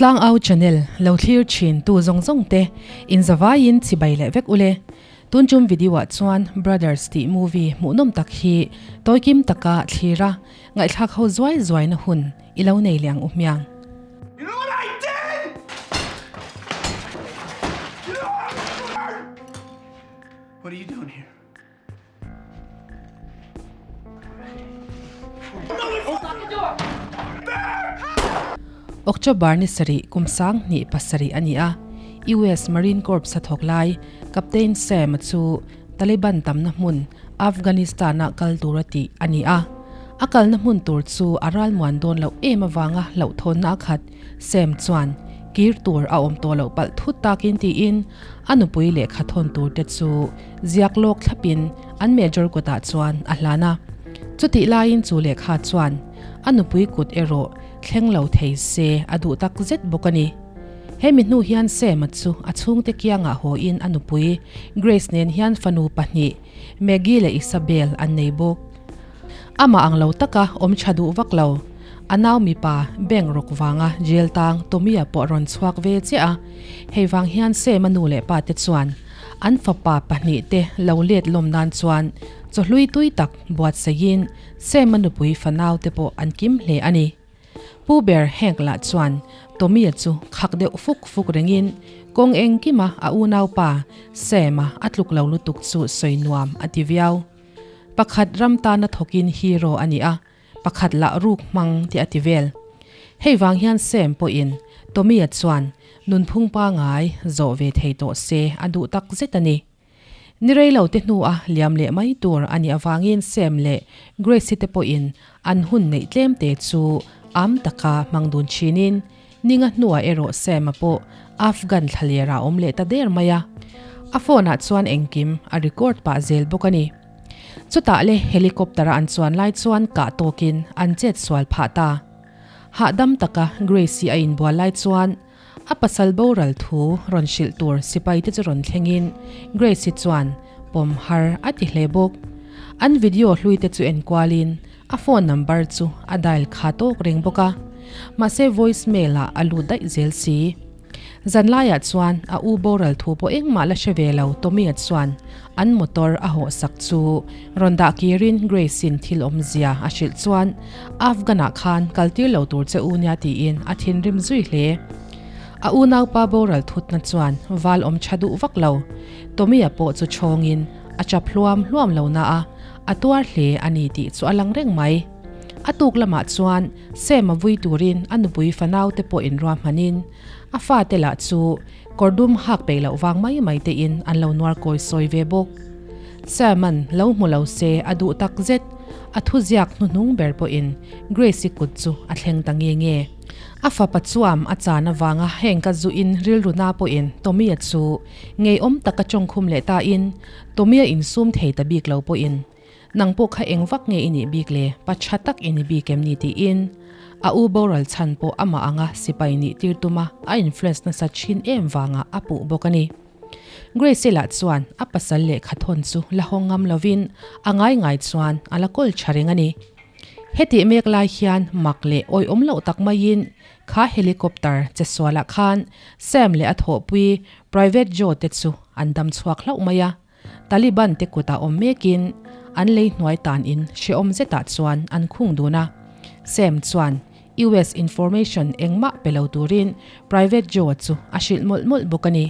Tlangau channel lo thlir thin tu zawng zawng te in zavaiin chibai leh vek ule. Tun tum video ah chuan Brothers tih movie hmuhnawm tak hi tawikim taka thlir a, ngaihthlak ho zuai zuai na hun i lo nei leh ang u hmiang. October ni sarih kum 2007 a ni a, US Marine Corps a thawk lai Captain Sam-a chu Taliban tamna hmun Afghanistan-ah kal tura tih a ni a. A kalna hmun tur chu a ralmuan dawn loh em avanga hlauhthawnna a khat. Sam chuan kir tur a awm tawh loh palh thut takin tiin a nupui lehkha thawn tur te chu ziak lawk thlapin an major kutah chuan a hlan a. Chutih laiin chu lehkha chuan a nupui kut erawh thleng lo thei se a duh tak zet bawk a ni. Hemi hnu hian Sam-a chu a chhungte kiangah hawiin a nupui Grace nen hian fanu pahnih Maggie leh Isabel an nei bawk. Amah ang lo taka awm tha duh vak lo. A nau mipa bank rawk vanga jail tang Tommy-a pawh a rawn chhuak ve chiah a. Hei vang hian Sam-a nu leh pa te chuan an fapa pahnihte lo let lawm nan chuan chawhlui tui tak buatsaihin Sam-a nupui fanau te pawh an kim hle a ni. Pu ber Hank lah chuan Tommy-a chu khak deuh fuk fuk rengin kawng engkima a unaupa Sam-a a tluk lo lutuk chu sawi nuam a ti viau. Pakhat ram tana thawkin hero a ni a, pakhat lah ruk hmang tih a ti vel. Hei vang hian Sam pawhin Tommy-a chuan nunphung pangai zawh ve thei tawh se a duh tak zet a ni. Ni rei lo te hnua liam leh mai tur a nih avangin Sam leh Grace-i te pawhin an hun neih tlem te chu am taka hmang dun thinin ninga hnuah erawh Sam-a pawh Afghan thlaler ah awm leh ta der mai a. A phone-ah chuan engkim a record pah zel bawk a ni. Chutah le helicopter-a an chuan lai chuan kah tawkin an chet sual phah ta. Hahdam taka Grace-i a inbual lai chuan A pasal boral thu rawn hrilh tur sipai te chu rawn thlengin Grace-i chuan pawm har a ti hle bawk. An video hlui te chu enkualin a phone number chu a dial kha tawk reng bawk a, mahse voice mail ah a lut daih zel si. Zanlaiah chuan a u boral thu pawh engmah la hre ve lo Tommy-a chuan an motor a hawh sak chu rawn dah kirin Grace-in thil awmzia a hrilh chuan Afghan-ah khan kal tir lo tur che u nia tiin a thinrim zui hle. A unaupa boral thutna chuan val awm tha duh vak lo. Tommy-a pawh chu chhawngin a chap hluam hluam lo na a, a tuar hle a ni tih chu a lang reng mai. A tuk lamah chuan Sam-a vui turin a nupui fanaute pawh inruahmanin a fate lah chu Kawr dum hak peih loh vang mai mai tein an lo nuar kawi sawi ve bawk. Sam-a'n lo hmu lo se a duh tak zet, a thuziak hnuhnung ber pawhin Grace-i kut chu a thleng ta nge nge. A fapa chuam a chan avanga heng ka zu in rilru na pawhin Tommy-a chu ngeiawm taka tawngkhum leh tain Tommy-a insum thei ta bik lo pawhin Nang pawh kha eng vak nge i nih bik le, pa tha tak i ni bik em ni tiin a u boral chhan pawh amah anga sipai nih tir tuma a influence nasa thin em vanga a puh bawk a ni. Grace-i lah chuan a pasal lehkha thawn chu la hawng ngam lovin a ngai ngai chuan a la kawl tha reng a ni. Hetih mek lai hian mak leh awihawm loh tak maiin kha helicopter che sualah khan Sam leh a thawhpui Private Joe te chu an dam chhuak hlauh mai a. Taliban te kutah awm mekin an lei hnuai tan in hrehawm zetah chuan an khung dun a. Sam chuan US information engmah pe lo turin Private Joe-a chu a hrilh mawlh mawlh bawk a ni.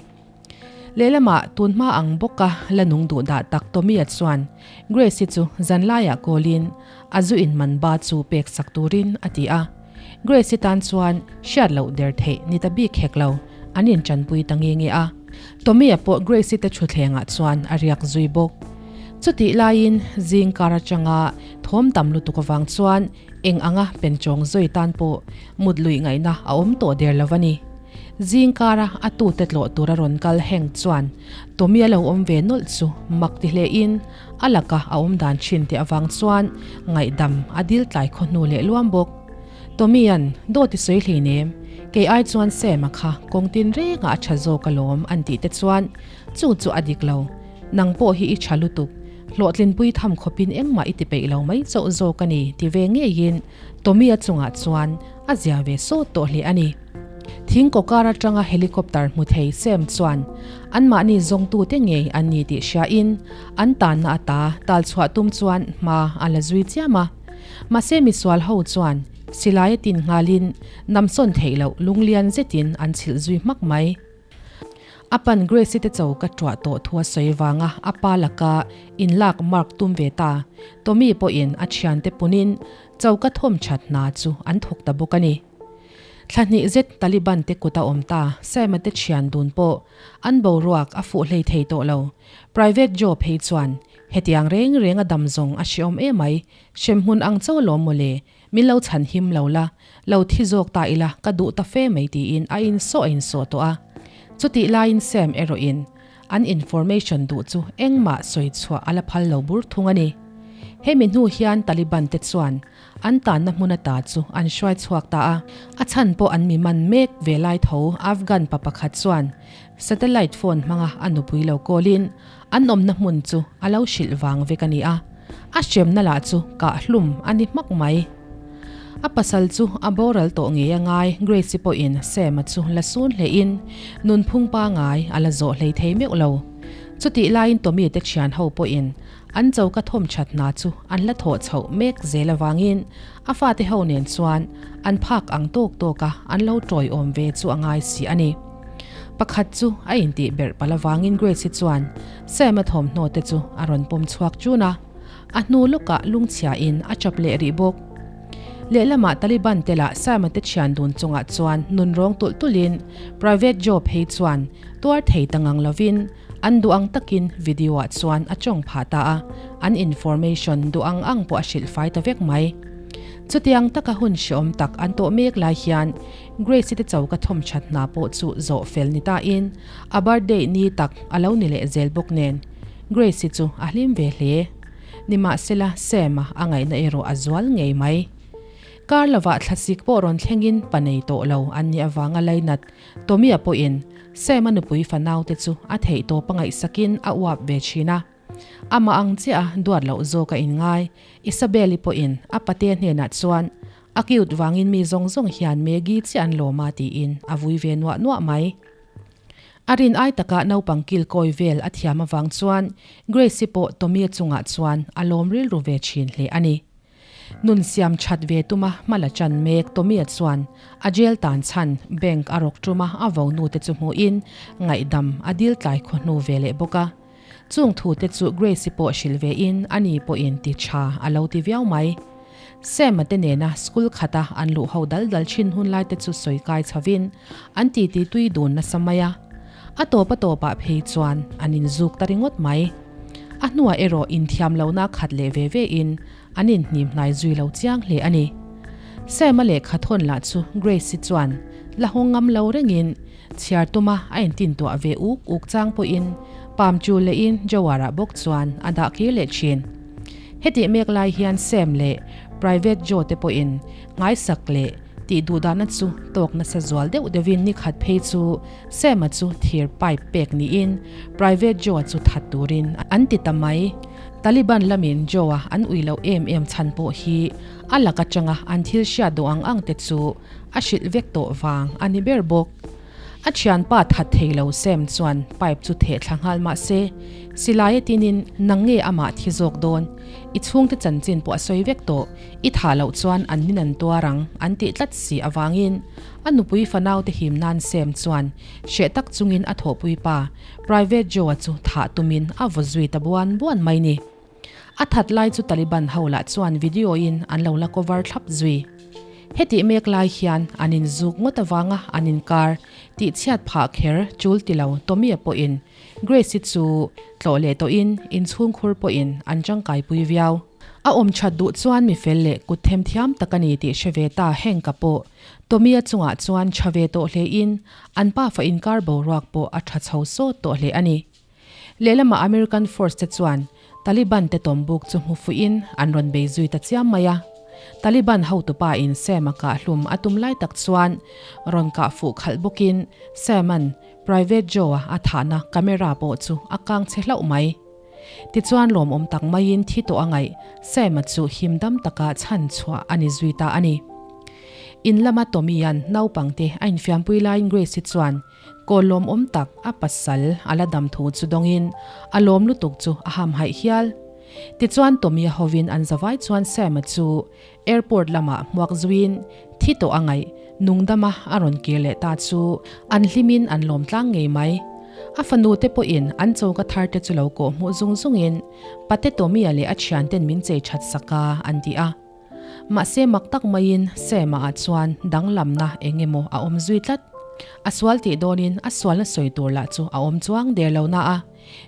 Lehlamah tunhma ang bawka la nung duh dah tak Tommy-a chuan Grace-i chu zanlaiah kawlin a zu in man ba chu pek sak turin a ti a. Grace-i tan chuan hriat loh der theih ni ta bik hek lo, an inchanpui ta nge nge a. Tommy-a pawh Grace-i te thutthlengah chuan a riak zui bawk. Chutih laiin zing kar atanga thawm tam lutuk avang chuan eng anga penchawng zui tan pawh mut luih ngaihna a awm tawh der lo a ni. Zing kara a tute tlawh tura rawn kal Hank chuan Tommy-a lo awm ve nawlh chu mak ti hlein a laka a awm dan thin teh avang chuan ngaihdam a dil tlai khaw hnu leh luam bawk. Tommy-a'n dawt i sawi hleinem, kei ai chuan Sam-a kha kawng tin rengah a tha zawk alawm an tih te chuan chu chu a dik lo, nang pawh hi i tha lutuk, hlawhtlinpui tham khawpin engmah i ti peih lo mai chauh zawk a ni ti ve ngeiin Tommy-a chungah chuan a zia ve sawt tawh hle a ni. Thing kawkar atanga helicopter hmu thei Sam chuan anmahni zawngtute ngei an ni tih hriain an tanna ata tal chhuah tum chuan hma a la zui chiam a. Mahse misual ho chuan silai a tin nghalin namsawn theih loh lunglian zetin an chhilh zui hmak mai. A pan Grace-i te cho ka tuah tawh thu a sawi vanga a pa laka inlak mark tum ve ta. Tommy pawhin a thiante punin cho ka thawm that hna chu an thawk ta bawk a ni. Thla hnih zet Taliban te kut a awm ta, Sam-a te thian dun pawh an boruak a fuh hlei thei tawh lo. Private Joe phei chuan, Hetiang reng reng a dam zawng a hreawm emai, hremhmun ang cho lawm mawle, Min lo chhan him lo la, lo thi zawk ta ila ka duh ta fe mai tiin a insawh a insawh tawh a. Chutih laiin Sam erawhin an information duh chu engmah sawi chhuah a la phal lo bur thung a ni. Hemi hnu hian Taliban te chuan an tanna hmun ata chu an hruai chhuak ta a. A chhan pawh an mi man mek ve lai tho Afghan pa pakhat chuan satellite phone hmanga a nupui lo call-in An awmna hmun chu a lo hrilh vang vek a ni a, a hremna lah chu kah hlum a ni hmak mai. A pasal chu a boral tawh ngei a ngai, Grace-i pawhin Sam-a chu la sun hlein nunphung pangai a la zawh hlei thei meuh lo. Chutih laiin Tommy te thian ho pawhin an choka thawm that hna chu an la thawh chhoh mek zel avangin a fate ho nen chuan an phak ang tawk tawka an lo tawiawm ve chu a ngai si a ni. Pakhat chu a intih berh palh avangin Grace-i chuan Sam-a thawmhnaw te chu a rawn pawm chhuak ṭun a, a hnu lawkah lungchhiain a chap leh rih bawk. Lehlamah Taliban te lah Sam-a te thian dun chungah chuan nun rawng tulh tulhin Private Joe phei chuan tuar thei ta ngang lovin an duh ang takin video-ah chuan a tawng phah ta a, an information duh ang ang pawh a hrilh fai ta vek mai. Chutiang taka hun hreawm tak an tawh mek lai hian Grace-i te choka thawm that hna pawh chu zawh fel ni tain a birthday ni tak a lo ni leh zel bawk nen Grace-i chu a hlim ve hle. Nimahsela Sam-a a ngaihna erawh a zual ngei mai. Kar lovah thlasik pawh rawn thlengin pa nei tawh lo an nih avanga lainat Tommy-a pawhin Sam-a nupui fanaute chu a theihtawp a ngaihsakin a uap ve thin a. Amah ang chiah a duat loh zawk a inngai. Isabel-i pawhin a pate hnenah chuan A cute vangin mi zawng zawng hian Maggie chiah an lawm a tiin a vui ve nuah nuah mai. A rin ai taka naupang kil kawi vel a thiam avang chuan Grace-i pawh Tommy-a chungah chuan a lawm rilru ve thin hle a ni. Nun siam that ve tuma hma la chan mek Tommy-a chuan a jail tan chhan bank a rawk tuma a vo nu te chu hmuhin ngaihdam a dil tlai khaw hnu ve leh bawk a. Chung thu te chu Grace-i pawh hrilh ve in a ni pawhin ti tha a lo ti viau mai. Sam-a te nena school khata an luh ho dal dal thin hun lai te chu sawi kai chhovin an titi tui dun nasa mai a. A tawp a tawpah phei chuan an inzuk ta ringawt mai. A hnuah erawh inthiam lohna khat leh ve ve in an inhnim hnai zui lo chiang hle a ni. Sam-a lehkha thawn lah chu Grace-i chuan la hawng ngam lo rengin Chhiar tuma a intintuah ve uk uk chang pawhin Pam chu lehin Jawar-ah bawk chuan a dah kir leh thin. Hetih mek lai hian Sam leh Private Joe te pawhin ngaisak leh tih duhdahna chu tawk nasa zual deuh deuhin ni khat phei chu Sam-a chu thir pipe pek niin Private Joe-a chu that turin an ti ta mai. Taliban lamin Joe-a an ui loh em em chhan pawh hi a lak atanga an thil hriat duh ang ang te chu A hrilh vek tawh vang a ni ber bawk. A thianpa that thei lo Sam chuan pipe chu theh thla nghal mah se, silai a tinin nang nge amah thi zawk dawn? I chhungte chanchin pawh a sawi vek tawh, i thah loh chuan an min an tuar ang an tih tlat si avangin a nupui fanaute him nan Sam chuan hreh tak chungin a thawhpui pa Private Joe-a chu thah tumin a vaw zui ta buan buan mai ni. A that lai chu Taliban ho lah chuan video in an lo la cover thlap zui. Hetih mek lai hian an inzuk ngawt avanga an inkar tih chhiat phah kher chul ti lo Tommy-a pawhin Grace-i chu tlawh leh tawhin inchhungkhur pawhin an tangkaipui viau. A awm that duh chuan mi fel leh kut them thiam tak a ni tih hre ve ta Hank-a pawh Tommy-a chungah chuan tha ve tawh hlein an pafa inkar boruak pawh a tha chho sawt tawh hle a ni. Lehlamah American force te chuan Taliban te tawmbuk chu hmu fuihin an rawn bei zui ta chiam mai a. Taliban hotupa in Sam-a kah hlum a tum lai tak chuan rawn kah fuh khalh bawkin Sam-a'n Private Joe-a a thahna camera pawh chu a kang che hlauh mai. Tichuan lawmawm tak maiin thi tawh a ngaih Sam-a chu him dam taka chhan chhuah a ni zui ta a ni. In lama Tommy-a'n naupangte a infiampui laiin Grace-i chuan kawl lawmawm tak a pasal a la dam thu chu dawngin a lawm lutuk chu a hamhaih hial. Tichuan Tommy-a hovin an zavai chuan Sam-a chu Airport lamah hmuak zuiin thi tawh a ngaih nungdama a rawn kir leh ta chu an hlimin an lawm tlang ngei mai. A fanu te pawhin an choka thar te chu lo kawh hmuh zung zungin Pate Tommy-a leh a thianten min chei that sak a an ti a. Mahse mak tak maiin Sam-a ah chuan danglamna eng emaw a awm zui tlat. A sual tih dawnin a sualna sawi tur lah chu a awm chuang der lo na a,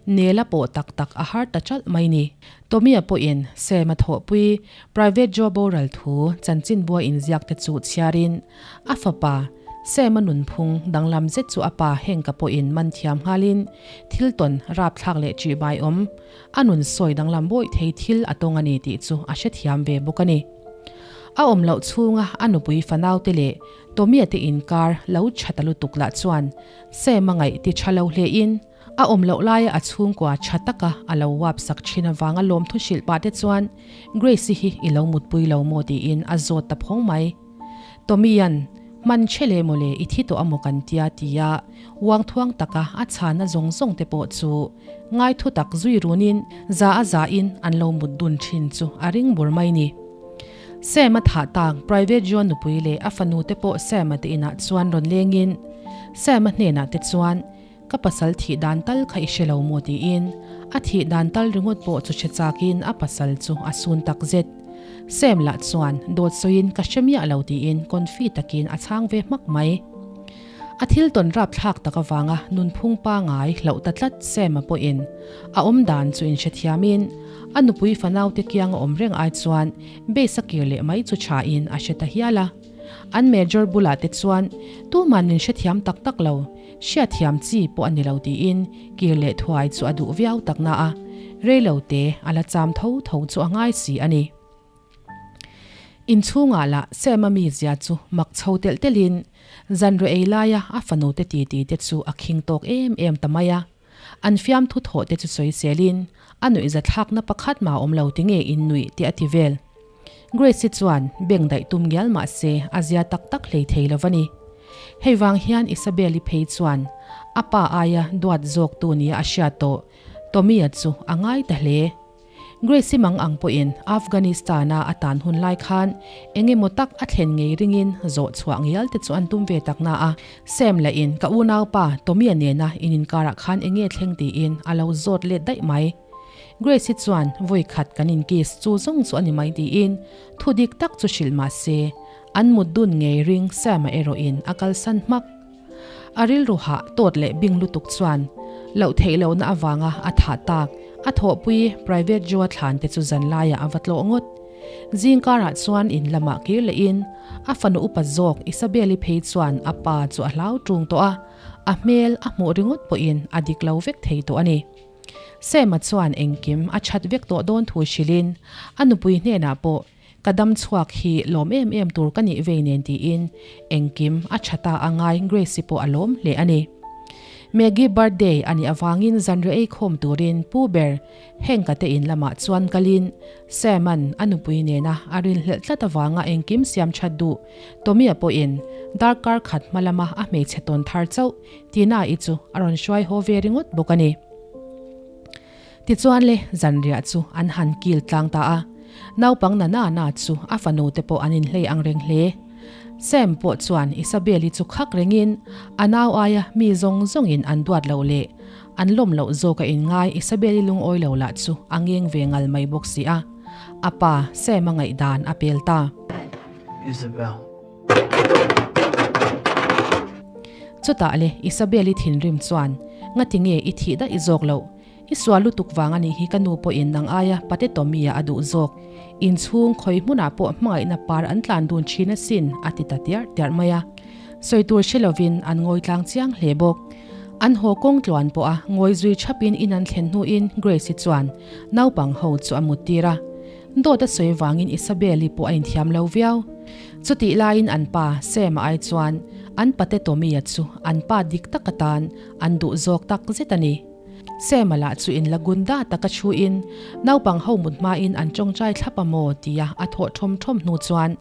Nela pawh tak tak a har ta chalh mai ni. Tommy-a pawhin Sam-a thawhpui Private Joe boral thu chanchinbua inziak te chu chhiarin a fapa Sam-a nunphung danglam zet chu a pa Hank-a pawhin man thiam nghalin thil tawn rapthlak leh ṭihbai awm a nun sawi danglam bawih thei thil a tawng a ni tih chu a hrethiam ve bawk a ni. A awm loh chhunga a nupui fanaute leh Tommy-a te inkar lo ṭha ta lutuk lah chuan Sam-a ngaih ti ṭha lo hlein A awm loh laia a chhungkua tha taka a lo uap sak thin avanga lawmthu hrilh pah te chuan Grace-i hi i lo mutpui lo maw tiin a zawt ta phawng mai. Tommy-a'n, Hman che le mawle i thi tawh a maw kan tia tia uangthuang taka a chhana zawng zawng te pawh chu ngaithu tak zui runin za a zain an lo mut dun thin chu a ring bur mai ni. Sam-a thah tak Private John nupui leh a fanu te pawh Sam-a te inah chuan rawn lengin Sam-a hnenah te chuan Ka pasal thih dan tal kha i hre lo maw tiin a thih dan tal ringawt pawh chu hre chakin a pasal chu a sun tak zet. Sam lah chuan dawt sawiin ka hre miah lo tiin confi takin a chhang ve hmak mai. A thil tawn rapthlak tak avanga nunphung pangai hlauh ta tlat Sam-a pawhin a awm dan chu inhrethiamin a nupui fanaute kiang a awm reng ai chuan base a kir leh mai chu thain a hre ta hial a. An major bulah te chuan tuman min hrethiam tak tak lo. Hriatthiam chi pawh a ni lo tiin kir leh thuai chu a duh viau tak na a, reilo te a la cham tho tho chu a ngai si a ni. Inchhungah lah Sam-a mizia chu mak chho telh telhin zanriah ei laia a fanu te titi te chu a khing tawk em em ta mai a. An fiamthu thawh te chu sawi selin a nuihza thlakna pakhat mah awm lo tinge in nuih tih a ti vel. Grace-i chuan beng daih tum ngial mah se a zia tak tak hlei thei lo va ni. Hei vang hian Isabel-i phei chuan a pa aia duat zawktu nia a hriat tawh Tommy-a chu a ngai ta hle. Grace-i mang ang pawhin Afghanistan-a a tan hun lai khan eng emaw tak a thlen ngei ringin zawh chhuah ngial te chu an tum ve tak na a, Sam lahin ka unaupa Tommy-a nena in inkarah khan eng nge thleng tiin a lo zawt let daih mai. Grace-i chuan vawi khat kan inkiss chu zawng chu a ni mai tiin thu dik tak chu hrilh mah se an mut dun ngei ring Sam-a erawhin a kalsan hmak. A rilru hah tawt leh bing lutuk chuan loh theih lohna avanga a thah tak a thawhpui Private Joe-a thlan te chu zan laiah a va tlawh ngawt. Zing karah chuan in lamah kir lehin a fanu upa zawk Isabel-i phei chuan a pa chu a hlau ṭung tawh a, a hmel a hmuh ringawt pawhin a dik lo vek thei tawh a ni. Sam-a chuan engkim a that vek tawh dawn thu hrilhin a nupui hnenah pawh Ka dam chhuak hi lawm em em tur ka nih vei nen tiin engkim a tha ta a ngai Grace-i pawh a lawm hle a ni. Maggie birthday a nih avangin zanriah ei khawm turin pu ber Hank-a te in lamah chuan kalin Sam-a'n a nupui nena a rinhlelh tlat avanga engkim siam that duh Tommy-a pawhin darkar khat hma lama a hmeichhe tawn thar chauh Tina-i chu a rawn hruai haw ve ringawt bawk a ni. Tichuan le, zanriah chu an han kil tlang ta a. Naupang na na na chu a fanu te pawh an inhlei ang reng hle. Sam pawh chuan Isabel-i chu khak rengin a nau aia mi zawng zawngin an duat loh leh an lawm loh zawk a inngai Isabel-i lungawi lo lah chu a ngeng ve ngal mai bawk si a. A pa Sam-a ngaihdan a pel ta. Isabel. Chutah le Isabel-i thinrim chuan, Ngati nge i thih daih zawk loh? I sual lutuk vang a nih hi ka nu pawhin nang aia Pate Tommy-a a duh zawk. Inchhung khawi hmunah pawh hmangaihna par an tlan dun thin asin a ti ta tiarh tiarh mai a. Sawi tur hre lovin an ngawi tlang chiang hle bawk. An haw kawng tluan pawh a ngawi zui thapin in an thlen hnuin Grace-i chuan naupang ho chu a mut tir a. Dawt a sawi vangin Isabel-i pawh a inthiam lo viau. Chutih laiin an pa Sam-a ai chuan an Pate Tommy-a chu an pa dik tak atan an duh zawk tak zet a ni. Sam-a lah chu in la gunda taka chhuin naupang ho mut hmain an tawngtai thlap a maw tia a thawh thawm thawm hnu chuan.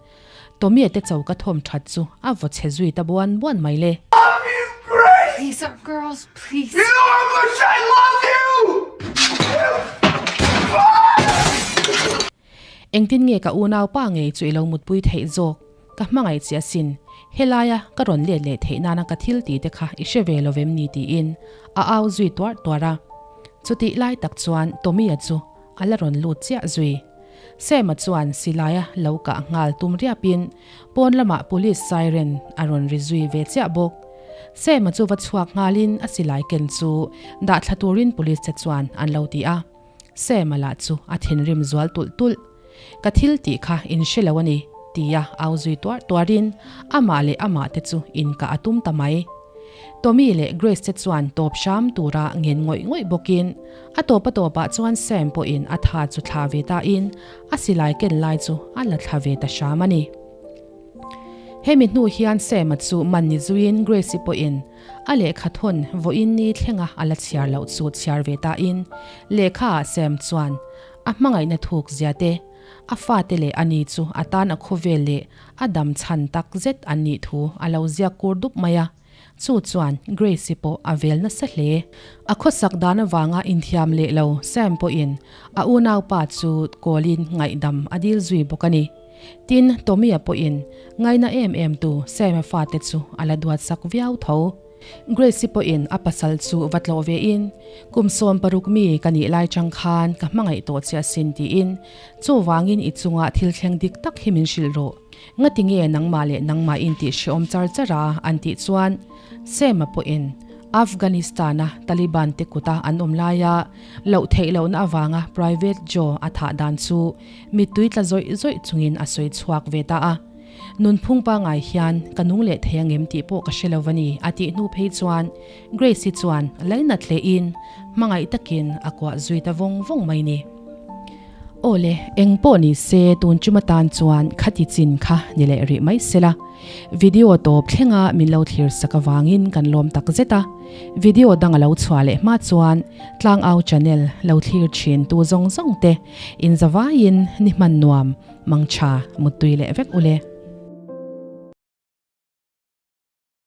Tommy-a te choka thawm that chu a vaw chhe zui ta buan buan mai le. Engtin nge ka unau pa ngei chu i lo mutpui theih zawk? Ka hmangaih che asin, helaia ka rawn let leh theih nana ka thil tih te kha i hre ve lo vem ni tiin a au zui tuarh tuarh a. Chutih lai tak chuan Tommy-a chu a la rawn lut chiah zui. Sam-a chuan silaia lo kah nghal tum riapin pawn lamah police siren a rawn ri zui ve chiah bawk. Sam-a chu va chhuak nghalin a silai ken chu dah thla turin police te chuan an lo ti a. Sam-a lah chu a thinrim zual tulh tulh. Ka thil tih kha in hre lo a ni, tia au zui tuar tuarin amah leh amah te chu inkah a tum ta mai. Tommy leh Grace te chuan tawp hram tura ngen ngawih ngawih bawkin a tawp a tawpah chuan Sam pawhin a tha chu thla ve tain a silai ken lai chu a la thla ve ta hram a ni. Hemi hnu hian Sam-a chu man ni zuiin Grace-i pawhin a lehkha thawn vawiin ni thlenga a la chhiar loh chu chhiar ve tain lehkhaah Sam chuan a hmangaihna thuk zia te, a fate leh a ni chu a tan a khawvel leh a dam chhan tak zet an nih thu a lo ziak kur dup mai a. Chu chuan Grace-i pawh a vel nasa hle. A khawsak dan avanga inthiam leh lo Sam pawhin a unaupa chu kawlin ngaihdam a dil zui bawk a ni. Tin, Tommy-a pawhin ngaina em em tu Sam-a fate chu a la duatsak viau tho. Grace-i pawhin a pasal chu va tlawh vein, Kum 16 mi ka nih lai chang khan ka hmangaih tawh che asin tiin, Chuvangin i chunga thil thleng dik tak hi min hrilh rawh. Ngati nge nangmah leh nangmah in tih hrehawm char char a an tih chuan Sam-a pawhin Afghanistan-a Taliban te kuta an awm laia loh theih lohna avanga Private Joe a thah dan chu mittui tla zawih zawih chungin a sawi chhuak ve ta a. Nunphung pangai hian ka nung leh thei angem tih pawh ka hre lo a ni a tih hnu phei chuan Grace-i chuan lainat hlein hmangaih takin a kuah zui ta vawng vawng mai ni. Aw le, eng pawh ni se tun chuma tan chuan khati chin kha ni leh rih mai se la. Video tawp thlenga min lo thlir sak avangin kan lawm tak zet a. Video dang a lo chhuah leh hma chuan Tlangau channel lo thlir thin tu zawng zawng te inzavaiin ni hman nuam mangtha muttui leh vek u le.